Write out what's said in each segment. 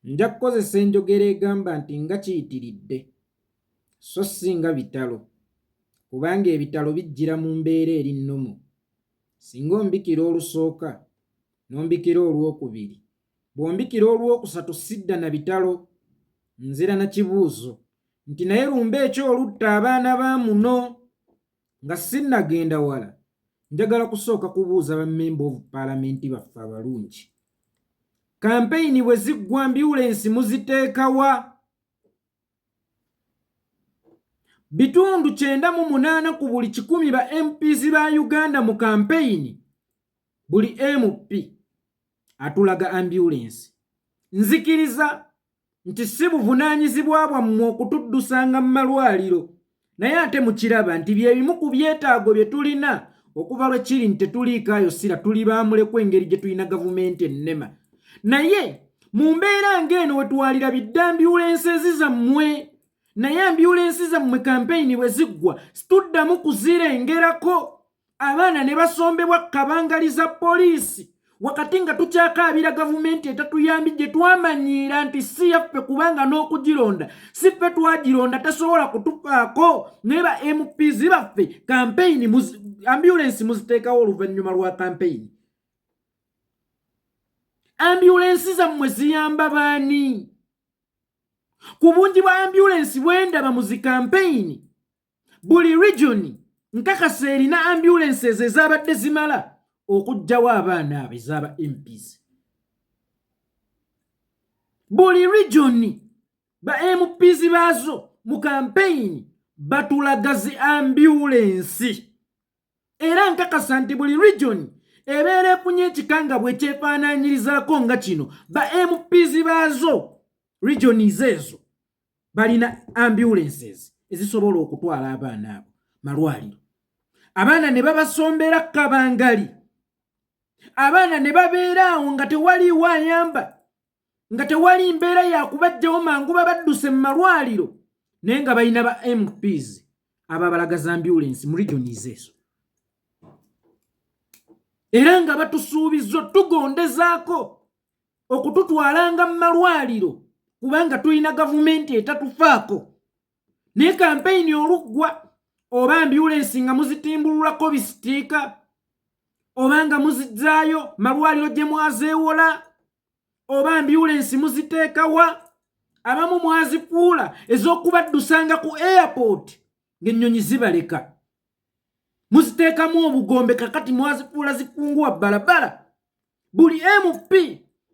Nja kukozesa enjogera egamba nti nga kiyitiridde so si nga bitalo kubanga ebitalo bijjira mu mbeera eri nnomo. Singa ombikira olusooka n'ombikira olwokubiri, bw'ombikira olwokusatu sidda na bitalo, nzira na kibuuzo nti naye lumbe ki olutta abaana ba muno? Nga sinnagenda wala, njagala kusooka kubuuza ba memba of palamenti baffe abalungi. Kampeyini bwe ziggwa ambyulensi muziteekawa? Bitundu 98 ku buli kikumi ba MPs ba Uganda mu kampeyini, buli MP atulaga ambyulensi. Nzikiriza nti si buvunaanyizibwa bwammwe okutuddusanga mu malwaliro, naye ate mukiraba nti bye bimu ku byetaago bye tulina okuva lwe kiri nti tetuliikaayo sira tuli baamulekwa engeri gye tulina gavumenti ennema. Naye mu mbeera ng'eno we twalirabidde ambyulensi zammwe, naye ambyulensi zammwe kampeyini bwe ziggwa situddamu kuzirengerako. Abaana ne basombebwa kabangali za poliisi wakati nga tukyakaabira gavumenti etatuyambi gye twamanyiira nti si yaffe, kubanga n'okugironda si ffe twagironda, tesobola kutufaako. Naye ba MPs baffe kampeyini ambulensi muziteekawo oluvannyuma lwa kampeyini. Ambulensi zammwe ziyamba baani? Ku bungi bwa ambulensi bwendaba mu zi kampeyini, buli region nkakasa erina ambulences ezabadde zimala okuggyawo abaana abo ezaba MPs. Buli region ba MPs baazo mu kampeyini batulaga zi ambulensi, era nkakasa nti buli region ebeera efunye ekikanga bwe kyefaanaanyirizaako nga kino, ba MPs baazo regions ezo balina ambulences ezisobola okutwala abaana abo malwaliro. Abaana ne babasombera kabangali, abaana ne babeera awo nga tewaliiwo ayamba, nga tewali mbeera yakubaggyawo mangu babadduse mu malwaliro, naye nga balina ba MPs ababalaga za ambulensi mu regions ezo, era nga batusuubiza otugondezaako okututwalanga mu malwaliro kubanga tulina gavumenti etatufaako. Naye kampeyini oluggwa, oba ambulensi nga muzitimbululako bisitiika, oba nga muzizzaayo malwaliro gye mwazeewola, oba ambulensi muziteekawa, abamu mwazifuula ez'okubaddusanga ku airport ng'ennyonyi zibaleka, muziteekamu obugombe, kakati mwazifuula zifunguwa bbalabala. Buli MP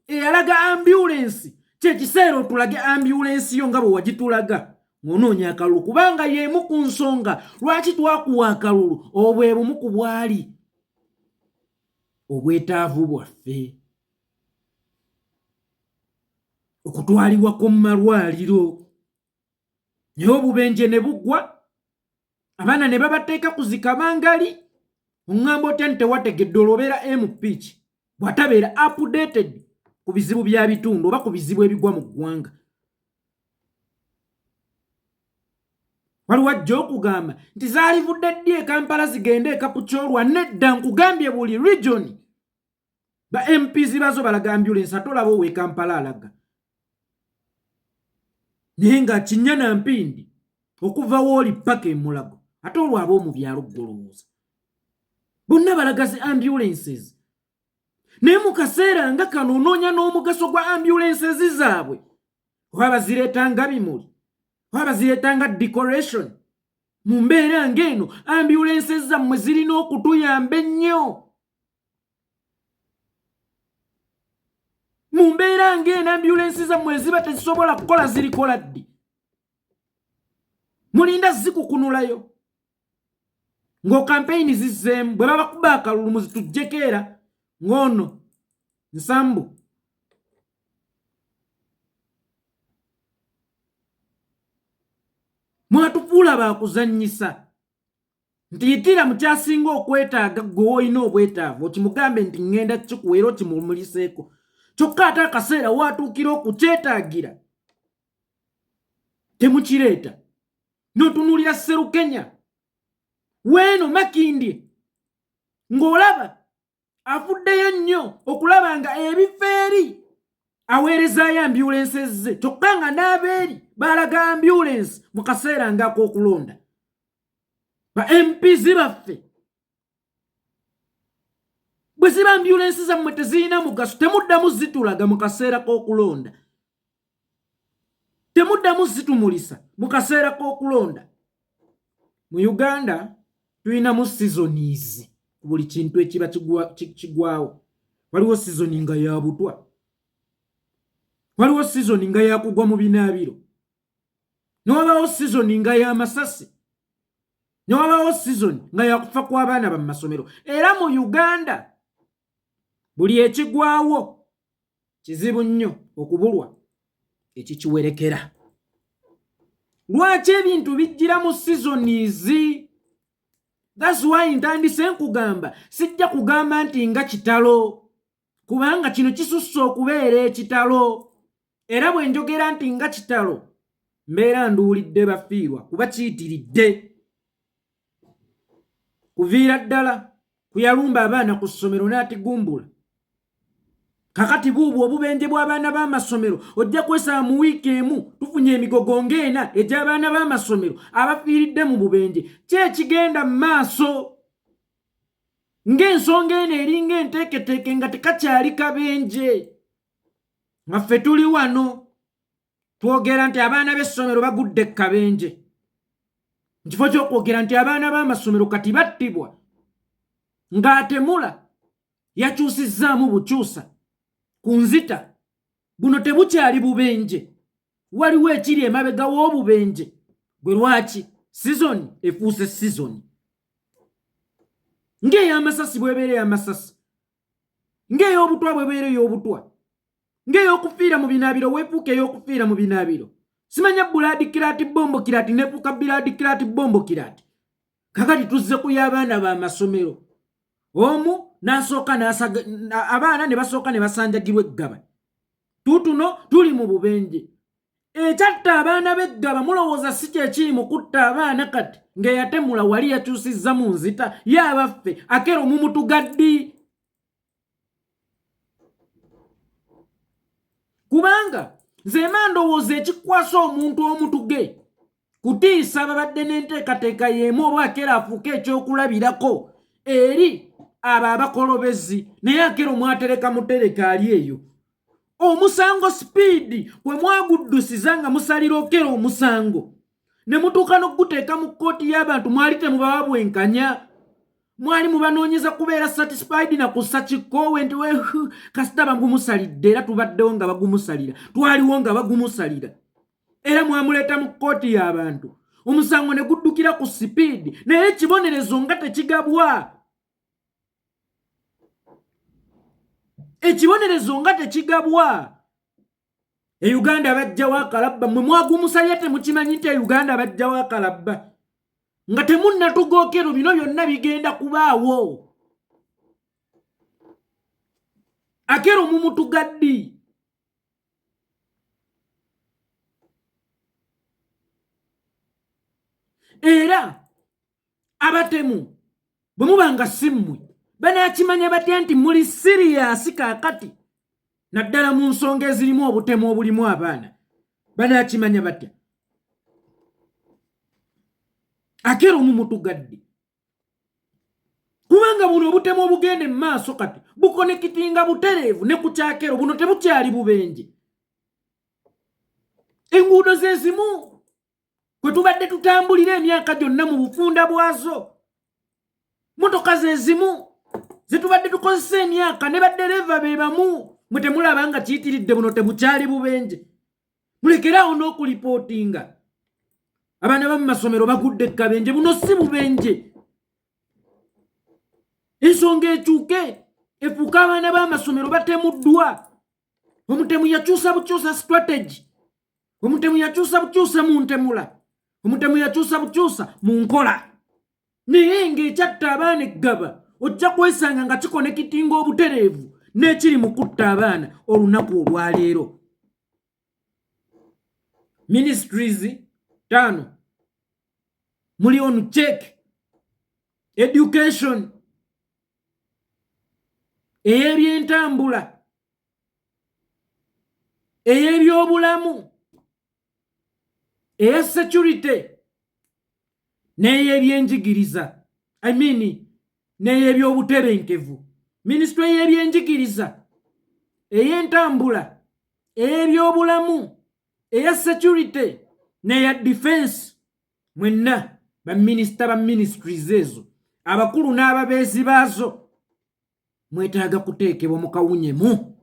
eyalaga ambulensi, kyekiseera otulage ambulensi yo nga bwe wagitulaga ng'onoonya akalulu, kubanga y'emu ku nsonga lwaki twakuwa akalulu. Obwo bwe bumu ku bwali obwetaavu bwaffe, okutwalibwako mu malwaliro. Naye obubenje ne buggwa, abaana ne babateeka ku zikabangali. Oŋŋamba otya nti tewategedde? Olwo obeera MP ki bw'atabeera updated ku bizibu bya bitundu oba ku bizibu ebigwa mu ggwanga? Waliwo ajja okugamba nti zaalivudde ddi e Kampala zigende e Kapukyolwa? Nedda, nkugambye buli region ba MPs bazo balaga ambulance, ate olaba owe Kampala alaga, naye nga kinnya na mpindi okuva wooli paka emulago. Ate olwo ab'omu byalo ggolowooza bonna balaga zi ambulances, naye mu kaseera nga kano onoonya n'omugaso gwa ambulances zaabwe, oba bazireeta nga bimuli, oba bazireeta nga decoration. Mu mbeera ng'eno ambulances zammwe zirina okutuyamba ennyo. Mu mbeera ng'eno ambulensi zammwe eziba tezisobola kukola zirikola ddi? Mulinda zikukunulayo ng'okampeyini zizzeemu, bwe babakuba akalulu muzituggyeko. Era ng'ono nsambu mwatufuula baakuzannyisa nti yitira mu kyasinga okwetaaga, gwe woolina obwetaavu okimugambe nti ŋŋenda kikuwa era okimumuliseeko, kyokka ate akaseera waatuukira okukyetaagira temukireeta. N'otunuulira Sserukenya weeno Makindye ng'olaba afuddeyo nnyo okulaba nga ebifo eri Aweerezaayo ambyulensi ezze, kyokka nga n'abeeri balaga ambyulensi mu kaseera ng'ak'okulonda. Ba MPs baffe, bwe ziba ambyulensi zammwe tezirina mugaso, temuddamu zitulaga mu kaseera k'okulonda, temuddamu zitumulisa mu kaseera k'okulonda. Mu Uganda tulinamu seasons ku buli kintu ekiba kigwawo. Waliwo sizoni nga ya butwa, waliwo sizoni nga yakugwa mu binaabiro, newabaawo sizoni nga ya masasi, newabaawo sizoni nga yakufa kw'abaana ba masomero. Era mu Uganda buli ekigwawo kizibu nnyo okubulwa ekikiwerekera. Lwaki ebintu bijjira mu seasons? That's why ntandise nkugamba, sijja kugamba nti nga kitalo, kubanga kino kisusse okubeera ekitalo. Era bwe njogera nti nga kitalo, mbeera nduulidde bafiirwa, kuba kiyitiridde kuviira ddala kuyalumba abaana ku ssomero n'atigumbula. Kakati buubwo obubenje bw'abaana b'amasomero, ojja kwesaba mu wiiki emu tufunye emigogo ng'ena egy'abaana b'amasomero abafiiridde mu bubenje. Ki ekigenda mu maaso? Ng'ensonga eno eringa enteeketeeke, nga tekakyali kabenje, nga ffe tuli wano twogera nti abaana b'essomero bagudde kabenje, mu kifo ky'okwogera nti abaana b'amasomero kati battibwa ng'atemula yakyusizzaamu bukyusa ku nzita. Buno tebukyali bubenje, waliwo ekiri emabega w'obubenje. Gwe lwaki sizoni efuuse sizoni ng'ey'amasasi bw'ebeera ey'amasasi, ng'ey'obutwa bw'ebeera ey'obutwa, ng'ey'okufiira mu binaabiro weefuuka ey'okufiira mu binaabiro, simanya blood clot, bombo clot nefuuka blood clot, bombo clot. Kakati tuzze ku y'abaana b'amasomero, omu n'asooka abaana ne basooka ne basanjagirwa eggaba. Tuutuno tuli mu bubenje. Ekyatta abaana b'eggaba mulowooza si kyekiri mu kutta abaana kati ng'eyatemula wali yakyusizza mu nzita ye? Abaffe, Akero mumutuga ddi? Kubanga nze ma ndowooza ekikwasa omuntu omutuge kutiisa babadde n'enteekateeka y'emu, oba Akero afuuke ekyokulabirako eri abo abakolobezi. Naye Akero mwatereka mutereka ali eyo. Omusango speed we mwaguddusiza nga musalira Okero omusango ne mutuuka n'okuguteeka mu kkooti y'abantu, mwali temubawa bwenkanya, mwali mubanoonyeza kubeera satisfied na kussa kikoowe nti kasita bagumusalidde. Era tubaddewo nga bagumusalira, twaliwo nga bagumusalira, era mwamuleeta mu kkooti y'abantu, omusango ne guddukira ku speed, naye ekibonerezo nga tekigabwa, ekibonerezo nga tekigabwa. E Uganda bajjawo akalabba, mwe mwagumusalira temukimanyi nti e Uganda bajjawo akalabba nga temunnatugookero. Bino byonna bigenda kubaawo. Akero mumutuga ddi? Era abatemu bwe muba nga si mmwe, banakimanya batya nti muli serious kaakati, naddala mu nsonga ezirimu obutemu obulimu abaana? Banakimanya batya? Akero mumutugadde, kubanga buno obutemu obugenda emaaso kati buconnectinga butereevu ne ku kyakero. Buno tebukyali bubenje. Enguudo ze zimu kwe tubadde tutambulira emyaka gyonna mu bufunda bwazo, motoka ze zimu zetubadde tukozesa emyaka, ne baddereeva be bamu. Mwe temulaba nga kiyitiridde? Buno tebukyali bubenje. Mulekeraawo n'okureportinga abaana ba mu masomero bagudde ekkabenje. Buno si bubenje. Ensonga ekyuke, efuuke abaana b'amasomero batemuddwa. Omutemu yakyusa bukyusa strategy, omutemu yakyusa bukyusa mu ntemula, omutemu yakyusa bukyusa mu nkola, naye ng'ekyatta abaana eggaba ojja kwesanga nga kiconnectinga obutereevu n'ekiri mu kutta abaana olunaku olwaleero. Ministries 5 muli on check: education, ey'ebyentambula. Ey'ebyobulamu, eya security n'ey'ebyenjigiriza, I mean n'ey'ebyobutebenkevu. Minisitule y'ebyenjigiriza, ey'entambula, ey'ebyobulamu, eya security n'eya defense, mwenna baminisita ba ministries ezo, abakulu n'ababeezi baazo, mwetaaga kuteekebwa mu kawunyemu.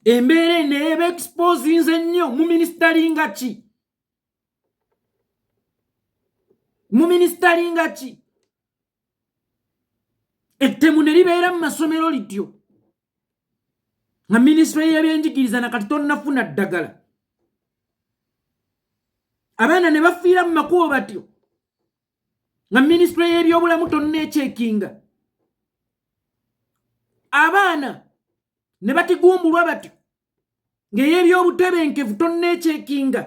Embeera eno eba exposinze nnyo mu minisitalinga ki, mu minisitalinga ki, ettemu ne libeera mu masomero lityo nga minisitule y'ebyenjigiriza nakati tonnafuna ddagala, abaana ne bafiira mu makubo batyo nga minisitule y'ebyobulamu tonneekyekinga, abaana ne batigumbulwa batyo ng'ey'ebyobutebenkevu tonneekyekinga,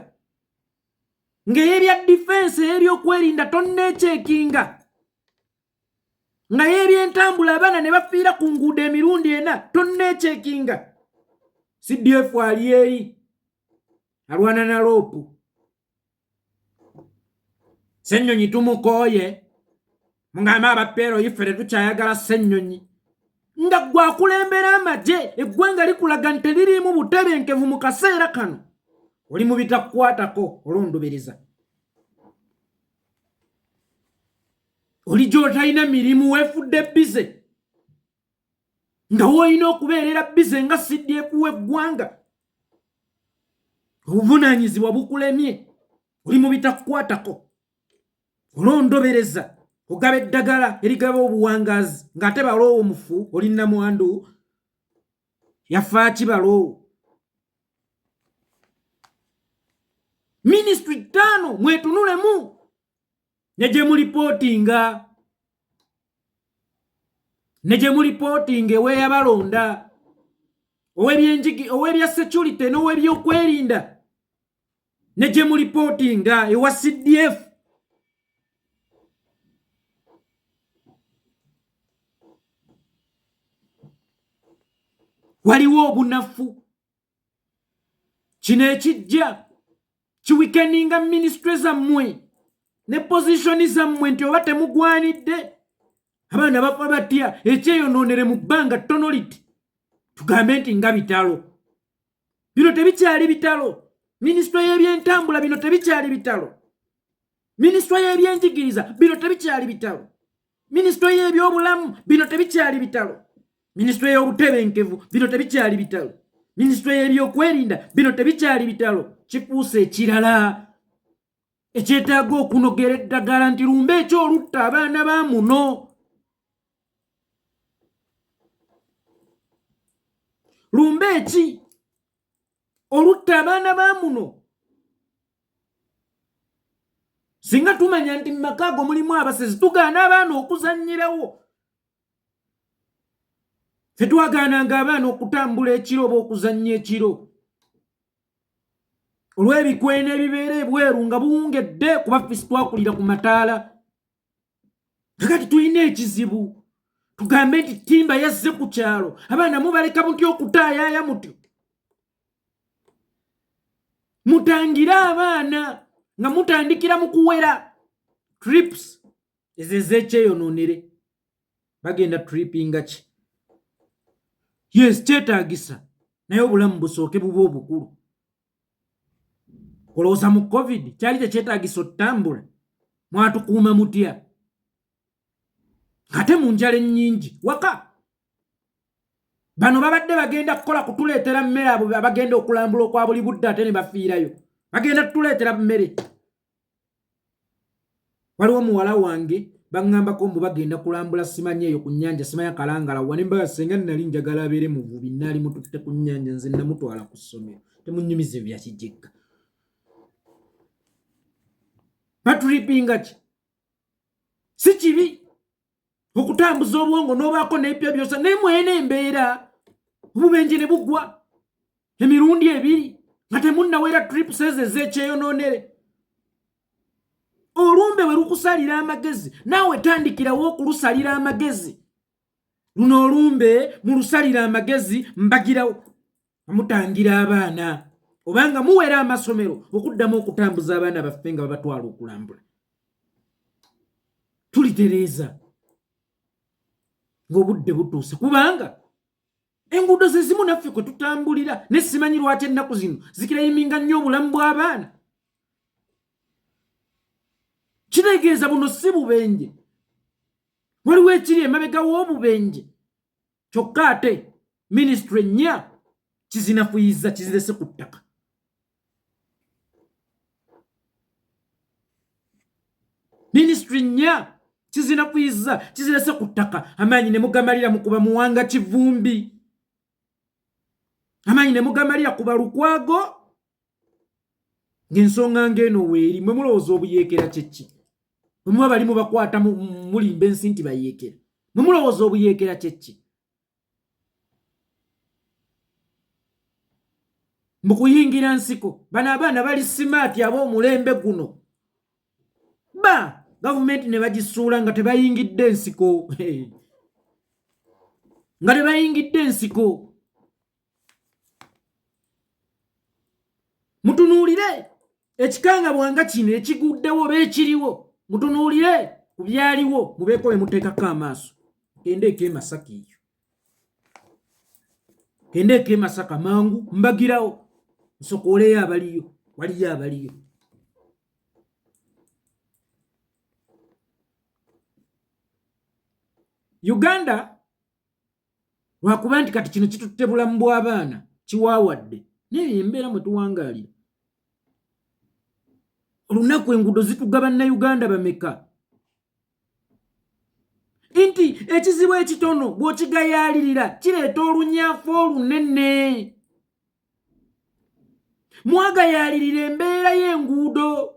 ng'ey'ebya difensi, ey'ebyokwerinda tonneekyekinga, nga y'ebyentambula abaana ne bafiira ku nguudo emirundi ena tonneekyekinga. CDF ali eri alwana na loopu. Ssennyonyi tumukooye, mugambe abapeero ife tetukyayagala Ssennyonyi, nga gwe akulembera amagye. Eggwanga likulaga nti teririimu butebenkevu mu kaseera kano, oli mu bitakukwatako, olondubiriza oli gy'otalina mirimu, weefudde bize nga woolina okubeerera bize nga CDF w'eggwanga. Obuvunaanyizibwa bukulemye, oli mu bitakukwatako, olondobereza ogaba eddagala erigaba obuwangaazi ng'ate baloowo mufu, oli nnamwandu yafaaki baloowo. Minisitule ttaano mwetunulemu ne gye mulipootinga, ne gye mulipootinga eweeyabalonda, ow'ebyenjigi, ow'ebya security n'ow'ebyokwerinda, ne gye mulipootinga ewa CDF. Waliwo obunafu. Kino ekijja kiwikeninga minisitule zammwe ne pozishoni zammwe nti oba temugwanidde. Abaana bafa batya ekyeyonoonere mu bbanga ttono liti? Tugambe nti nga bitalo, bino tebikyali bitalo. Minisitule y'ebyentambula, bino tebikyali bitalo. Minisitule y'ebyenjigiriza, bino tebikyali bitalo. Minisitule y'ebyobulamu, bino tebikyali bitalo. Minisitule y'obutebenkevu, bino tebikyali bitalo. Minisitule y'ebyokwerinda, bino tebikyali bitalo. Kifuuse ekirala ekyetaaga okunogera eddagala nti lumbe ekyolutta abaana ba muno. Lumbe eki olutta abaana ba muno? Singa tumanya nti mu maka ago mulimu abasezi, tugaana abaana okuzannyirawo. Ffe twagaananga abaana okutambula ekiro oba okuzannya ekiro olw'ebikweno ebibeera ebweru nga buwungedde, kuba ffe twakulira ku mataala. Kakati tulina ekizibu, tugambe nti ttimba yazze ku kyalo, abaana mubaleka mutya okutaayaaya mutyo? Mutangire abaana nga mutandikira mu kuwera trips ezo ez'ekyeyonoonere. Bagenda trippinga ki? Yes, kyetaagisa, naye obulamu busooke bube obukulu. Olowooza mu COVID kyali tekyetaagisa otutambula? Mwatukuuma mutya ate mu njala ennyingi waka? Bano babadde bagenda kukola kutuleetera mmere, abo abagenda okulambula okwa buli budde ate ne bafiirayo, bagenda kutuleetera mmere. Waliwo muwala wange baŋŋambako mbu bagenda kulambula simanyi eyo ku nnyanja, simanya Kalangala wa, ne mbaga senga nali njagala abeere muvubi, naali mututte ku nnyanja, nze namutwala ku ssomero. Temunyumiza ebya kijekka. Batulipinga ki? Si kibi okutambuza obwongo n'obaako n'ebipya byosa, naye mwene embeera obubenje ne bugwa emirundi ebiri nga temunnawera trips ezo ez'ekyeyonoonere. Olumbe bwe lukusalira amagezi, naawe tandikirawo okulusalira amagezi. Luno olumbe mulusalira amagezi mbagirawo, mutangira abaana obanga muwera amasomero okuddamu okutambuza abaana baffe nga babatwala okulambula. Tulitereeza ng'obudde butuuse, kubanga enguudo ze zimu naffe kwe tutambulira, ne simanyi lwaki ennaku zino zikirayiminga nnyo obulamu bw'abaana. Kitegeeza buno si bubenje, waliwo ekiri emabega w'obubenje. Kyokka ate minisitule nnya kizinafuyiza, kizirese ku ttaka. Minisitule nnya kizinafuyiza, kizirese ku ttaka. Amaanyi ne mugamalira mu kuba Muwanga Kivumbi, amaanyi ne mugamalira kuba Lukwago, ng'ensonga ng'eno weeri. Mwe mulowooza obuyeekera kyeki? Mwe muba bali mubakwata mulimba ensi nti bayeekera. Mwe mulowooza obuyeekera kyeki? Mu kuyingira nsiko, bano abaana bali simaati ab'omulembe guno, ba gavumenti ne bagisuula nga tebayingidde ensiko, nga tebayingidde ensiko. Mutunuulire ekikangabwa nga kino ekiguddewo oba ekiriwo, mutunuulire ku byaliwo, mubeeko bye muteekako amaaso. Gendeeko e Masaka eyo, gendeeko e Masaka mangu mbagirawo, nsokooleyo abaliyo, waliyo abaliyo. Uganda lwakuba nti kati kino kitutte bulamu bw'abaana kiwaawadde, naye embeera mwe tuwangaalira olunaku enguudo zituga Bannayuganda bameka, nti ekizibu ekitono bw'okigayaalirira kireeta olunyafu olunene. Mwagayaalirira embeera y'enguudo,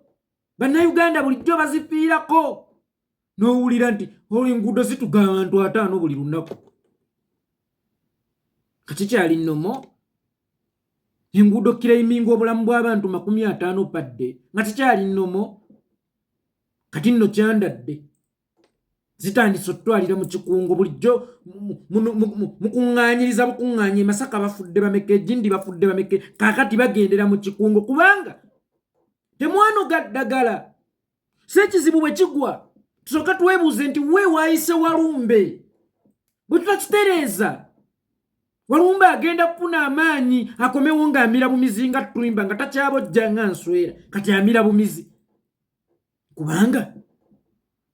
Bannayuganda bulijjo bazifiirako, n'owulira nti enguudo zituga abantu 50 buli lunaku. Kakikyali nnomo enguudo kirayiminga obulamu bw'abantu 50 padde, nga kikyali nnomo. Kati nno kyandadde zitandise okutwalira mu kikungo, bulijjo mukuŋŋaanyiriza bukuŋŋaanya. Emasaka bafudde bameka, egindi bafudde bameka, kaakati bagendera mu kikungo kubanga temwanoga ddagala. Si ekizibu bwe kigwa tusooka twebuuze nti we waayise Walumbe, bwe tutakitereeza Walumbe agenda kufuna amaanyi akomewo ng'amira bumizi nga tulimba, nga takyabojja nga nswera, kati amira bumizi, kubanga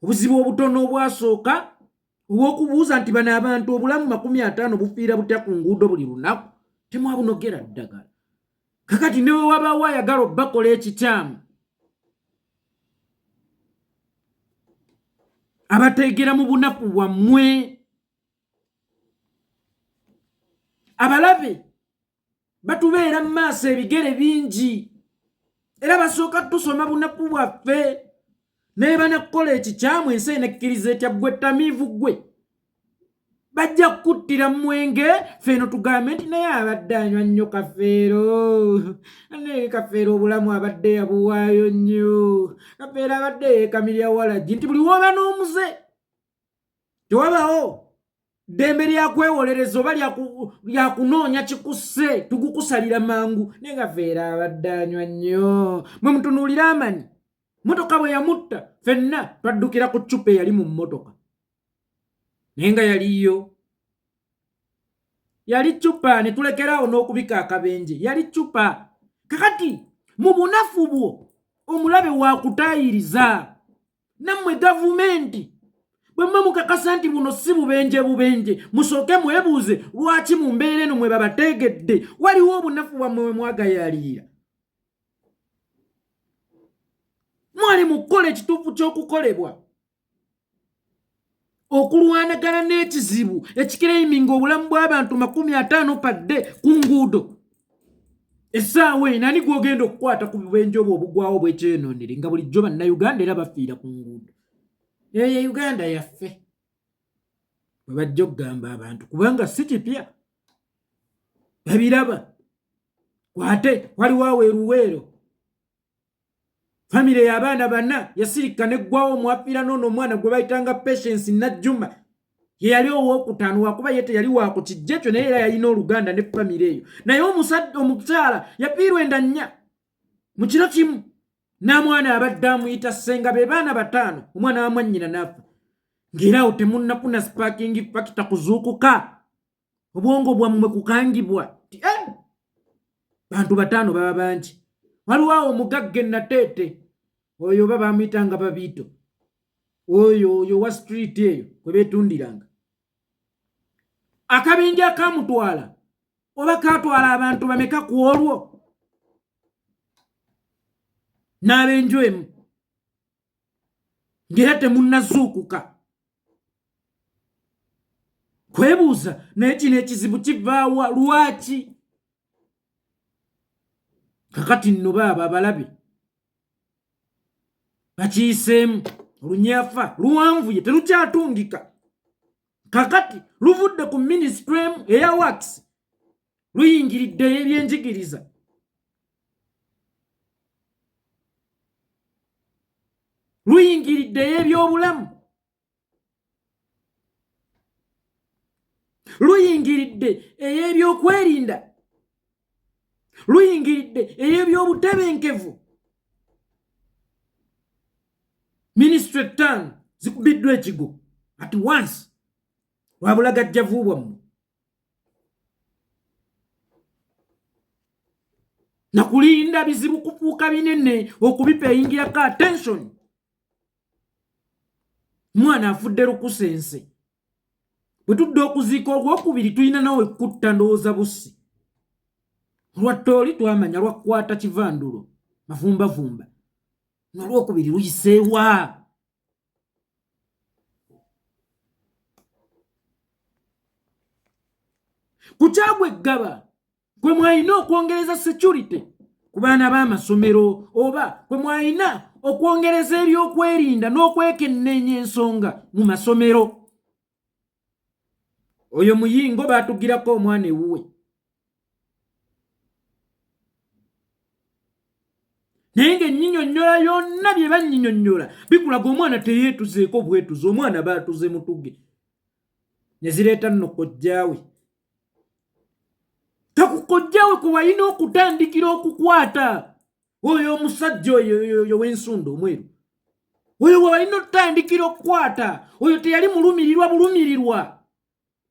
obuzibu obutono obwasooka obw'okubuuza nti bano abantu obulamu 50 bufiira butya ku nguudo buli lunaku, temwabunogera ddagala. Kakati ne we wabaawo ayagala obbakola ekikyamu, abateegera mu bunaku bwammwe, abalabe batubeera mu maaso ebigere bingi, era basooka tusoma bunaku bwaffe, naye banakukola ekikyamu ensi enekkiriza etya? Ggwe ttamiivu ggwe, bajja kukuttira mwenge. Feeno tugambe nti naye abadde anywa nnyo Kafeero, naye Kafeero obulamu abadde yabuwaayo nnyo, Kafeero abadde yeekamirya walagi, nti buli wooba n'omuze tewabawo ddembe lyakwewolereza oba lyakunoonya kikusse, tugukusalira mangu. Naye Kafeero abadde anywa nnyo. Mwe mutunuulire amanyi motoka bwe yamutta, ffenna twaddukira ku ccupa eyali mu mmotoka, naye nga yaliyo yali ccupa, ne tulekeraawo n'okubika akabenje, yali ccupa. Kakati mu bunafu bwo omulabe wakutaayiriza. Nammwe gavumenti, bwe mwe mukakasa nti buno si bubenje bubenje, musooke mwebuuze lwaki mu mbeera eno mwe babateegedde. Waliwo obunafu bwammwe we mwagayaalirira, mwali mu kukola ekituufu ky'okukolebwa okulwanagana n'ekizibu ekikireyiminga obulamu bw'abantu 50 padde ku nguudo essaawa eno. Ani gw'ogenda okukwata ku bubenje obwo obugwawo bwekyenonere, nga bulijjo Bannayuganda era bafiira ku nguudo? Eyo Uganda yaffe bwe bajja okugamba abantu, kubanga si kipya, babiraba. Kwate waliwo awo eruweero famire y'abaana bana yasirika neggwawo, omwafiira noono omwana gwe bayitanga Patience Najjuma. Ye yali owokutaano, wakuba ye teyali wa ku kijja ekyo, naye era yalina oluganda ne famire eyo. Naye omusajja, omukyala yafiirwa enda nnya mu kiro kimu, n'amwana abadde amuyita ssenga, be baana bataano, omwana wa mwannyina n'afa. Ng'era awo temunnafuna sparking factor kuzuukuka, obwongo bwammwe kukangibwa ti eh, bantu bataano baba bangi. Waliwo awo omugagga enateete oyo, oba bamuyitanga Babiito, oyo wa street eyo kwe beetundiranga. Akabinja akamutwala oba katwala abantu bameka ku olwo n'ab'enju emu, ng'era temunnazuukuka kwebuuza. Naye kino ekizibu kivaawa? Lwaki? Kakati nno baaba abalabe bakiyiseemu olunyafa luwanvuye, terukyatungika. Kakati luvudde ku minisitule emu eya works, luyingiridde ey'ebyenjigiriza. Luyingiridde ey'ebyobulamu, luyingiridde ey'ebyokwerinda, luyingiridde ey'ebyobutebenkevu. Minisitule ttaano zikubiddwa ekigo at once lwabulagajjavu bwammwe nakulinda bizibu kufuuka binene okubipeyingirako attention. Mwana afudde lukusense, bwe tudda okuziika ogwokubiri tulina nawe kutta ndowooza bussi olwattooli twamanya lwakwata kivandulo mavumbavumba, nolwokubiri luyiseewa. Ku kyagwa eggaba kwe mwalina okwongereza security ku baana b'amasomero, oba kwe mwalina okwongereza ebyokwerinda n'okwekenneenya ensonga mu masomero. Oyo muyingo baatugirako omwana ewuwe, naye ng'ennyinyonnyola yonna bye bannyinyonnyola bikulaga omwana teyeetuzeeko bwetuze, omwana baatuze mutuge ne zireeta nno kojjaawe. Takukojjaawe kwe walina okutandikira okukwata oyo omusajja oyo w'ensundo omweru, oyo we walina okutandikira okukwata. Oyo teyali mulumirirwa bulumirirwa,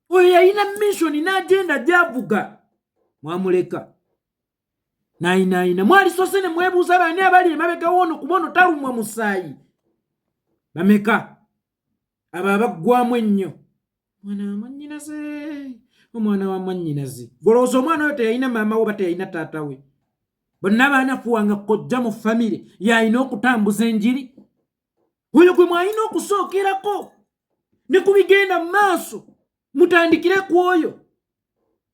oyo yalina mission n'agenda gyavuga. Mwamuleka nayinayina, mwalisose ne mwebuuza baani abali emabega woono, kuba ono talumwa musaayi. Bameka abo abaggwamu ennyo? Mwana wa mwannyinaze, omwana wa mwannyinaze. Golowooza omwana oyo teyalina maama we oba teyalina taata we? Bonna baanafuwanga kojja mu famire yalina okutambuza enjiri. Oyo gwe mwalina okusookerako ne ku bigenda mu maaso, mutandikire ku oyo.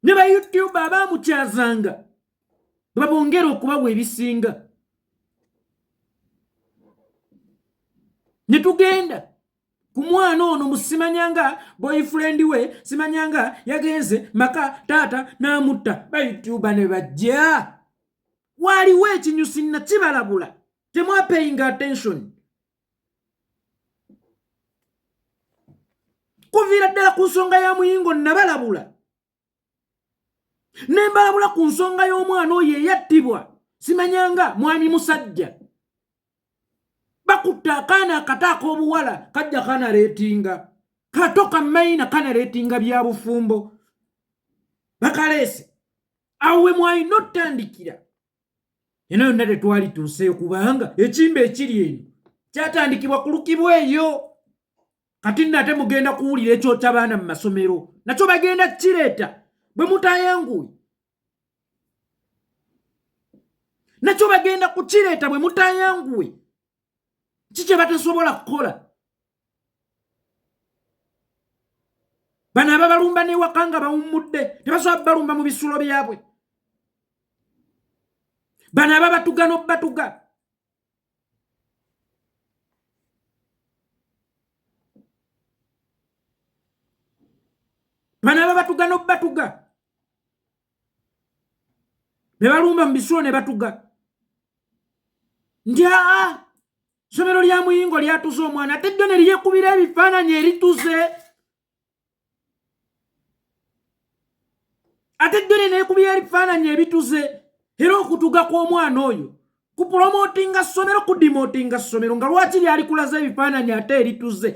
Ne ba YouTube abaamukyazanga babongere okubawa ebisinga. Ne tugenda ku mwana ono musimanyanga boyfriend we, simanyanga yagenze maka taata n'amutta, ba YouTuber ne bajja. Waaliwo ekinyusi nakibalabula, temwapayinga attention. Kuviira ddala ku nsonga ya muyingo nabalabula, ne mbalabula ku nsonga y'omwana oyo eyattibwa, simanyanga mwami musajja. Bakutta akaana akato ak'obuwala, kajja kanareetinga kato kamayina, kanareetinga bya bufumbo, bakaleese awo we mwalina otutandikira. Eno yonna tetwalituuseeyo, kubanga ekimba ekiri eno kyatandikibwa kulukibwa eyo. Kati nno ate mugenda kuwulira ekyokya baana mu masomero, nakyo bagenda kukireeta bwe mutayanguye, nakyo bagenda kukireeta bwe mutayanguwe. Ki kye batasobola kukola? Bano ababalumba newaka nga bawummudde tebasobola balumba mu bisulo byabwe. Bano ababatuga n'obatuga bano ababatuga n'obatuga ne balumba mu bisulo ne batuga nti aa, ssomero lya muyingo lyatuze omwana, ate ddo ne lyekubira ebifaananyi erituze. Ate ddene nekubya ebifaananyi ebituze, era okutuga kw'omwana oyo kupulomotinga ssomero, kudimotinga ssomero, nga lwaki lyali kulaza ebifaananyi ate erituze?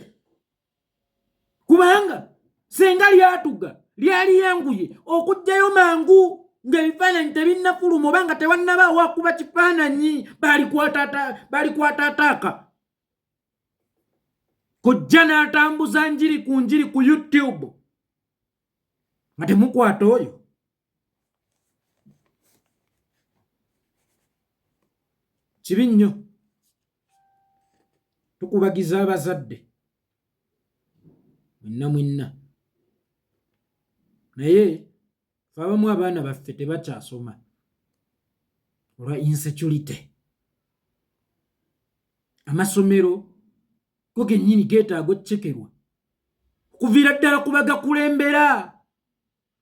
Kubanga senga lyatuga lyali yanguye okugjayo mangu ng'ebifaananyi tebinnafuluma, oba nga tewannabaawo akuba kifaananyi, balikwata ataaka kujja n'atambuza njiri ku njiri ku YouTube nga temukwata oyo. Kibi nnyo. Tukubagiza abazadde mwenna mwenna, naye fe abamu abaana baffe tebakyasoma olwa insecurity. Amasomero go gennyini geetaaga okucekerwa okuviira ddala ku bagakulembera.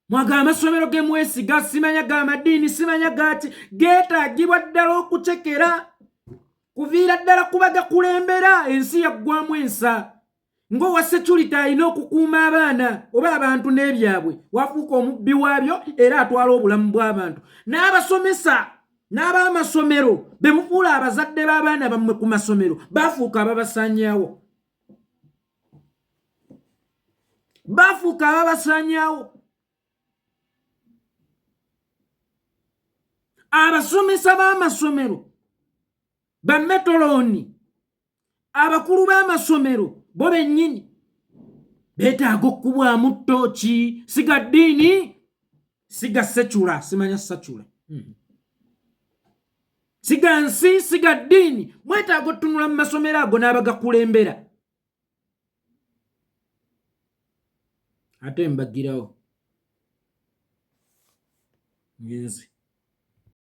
Mwaga amasomero ge mwesiga, simanya ga madiini, simanya gaki, geetaagibwa ddala okucekera kuviira ddala ku bagakulembera. Ensi yaggwamu ensa ng'owa security alina okukuuma abaana oba abantu n'ebyabwe, wafuuka omubbi waabyo era atwala obulamu bw'abantu. N'abasomesa n'ab'amasomero be mufuula abazadde b'abaana bammwe ku masomero bafuuka ababasaanyaawo, bafuuka ababasaanyaawo. Abasomesa b'amasomero, bametolooni, abakulu b'amasomero bo bennyini beetaaga okukubwamu ttooki, siga ddiini, siga secula, simanya sacula, Siga nsi, siga ddiini. Mwetaaga otutunula mu masomero ago n'abagakulembera. Ate mbagirawo ngenze.